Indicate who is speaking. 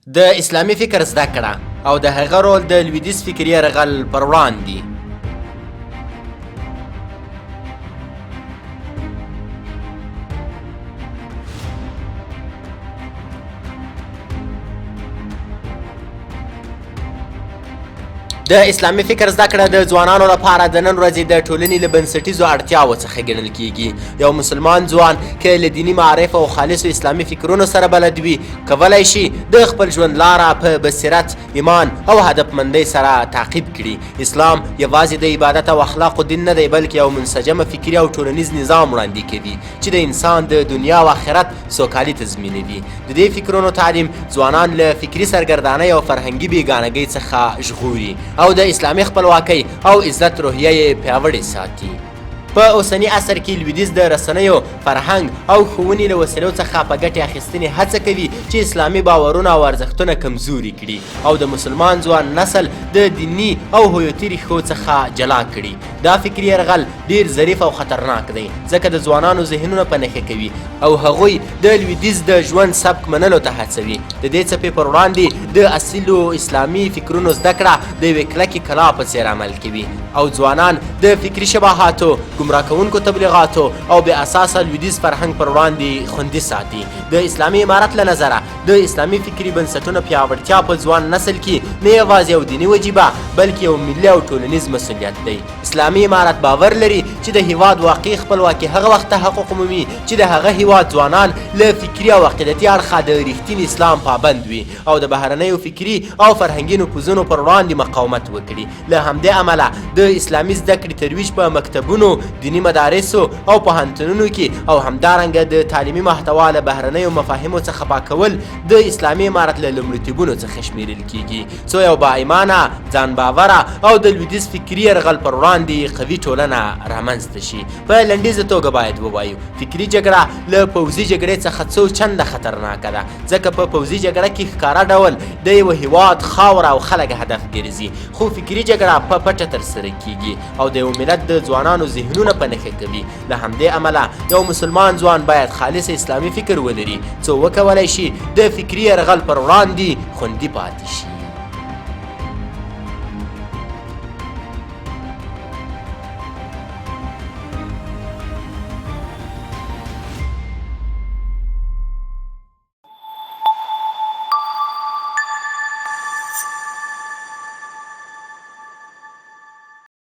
Speaker 1: د اسلامي فکر زده کړه او د هغه رول د لویدیځ فکري یرغل پر وړاندې. د اسلامي فکر زده کړه د ځوانانو لپاره د نن ورځې د ټولنې له بنسټیزو اړتیاوو څخه ګڼل کیږي. یو مسلمان ځوان که له دیني معارف او خالصو اسلامي فکرونو سره بلد وي، کولای شي د خپل ژوند لاره په بصیرت، ایمان او هدفمندۍ سره تعقیب کړي. اسلام یوازې د عبادت او اخلاقو دین نه دی، بلکې یو منسجمه فکري او ټولنیز نظام وړاندې کوي چې د انسان د دنیا او آخرت سوکالي تضمینوي. د دې فکرونو تعلیم ځوانان له فکري سرګردانۍ او فرهنګي بیګانګۍ څخه ژغوري او د اسلامي خپلواکۍ او عزت روحیه یې پیاوړې ساتي. په اوسني عصر کې لویدیځ د رسنیو، فرهنګ او ښوونې له وسیلو څخه په ګټې اخیستنې هڅه کوي چې اسلامي باورونه او ارزښتونه کمزوري کړي او د مسلمان ځوان نسل د دیني او هویتي ریښو څخه جلا کړي. دا فکري یرغل ډیر ظریف او خطرناک دی، ځکه د ځوانانو ذهنونه په نښه کوي او هغوی د لویدیځ د ژوند سبک منلو ته هڅوي. د دې څپې پر وړاندې د اصیلو اسلامي فکرونو زده کړه د یوې کلکې کلا په څېر عمل کوي او ځوانان د فکري شباهاتو، ګمراه کوونکو تبلیغاتو او بې اساسه لویدیځ فرهنګ پر وړاندې خوندي ساتي. د اسلامي امارت له نظره د اسلامي فکري بنسټونو پیاوړتیا په ځوان نسل کې نه یوازې یو دیني وجیبه، بلکې یو ملي او ټولنیز مسؤلیت دی. اسلامي امارت باور لري چې د هیواد واقعي خپلواکي هغه وخت تحقق مومي چې د هغه هیواد ځوانان له فکري او عقیدتي اړخه د رښتیني اسلام پابند وي او د بهرنیو فکري او فرهنګي نفوذونو پر وړاندې مقاومت وکړي. له همدې امله د اسلامي زده کړې ترویج په مکتبونو، دیني مدارسو او پوهنتونونو کې او همدارنګه د تعلیمي محتوا له بهرنیو مفاهیمو څخه پاکول د اسلامي امارت له لومړیتوبونو څخه شمیرل کیږي، څو یو با ایمانه، ځان باوره او د لویدیځ فکري یرغل پر وړاندې قوي ټولنه رامنځته شي. په لنډیزه توګه باید ووایو، فکري جګړه له پوځي جګړې څخه څو چنده خطرناکه ده، ځکه په پوځي جګړه کې ښکاره ډول د یوه هیواد خاوره او خلک هدف ګرځي، خو فکري جګړه په پټه ترسره کیږي او د یو ملت د ځوانانو ذهنونه په نښه کوي. له همدې امله یو مسلمان ځوان باید خالص اسلامي فکر ولري، څو وکولای شي د فکري یرغل پر وړاندې خوندي پاتې شي.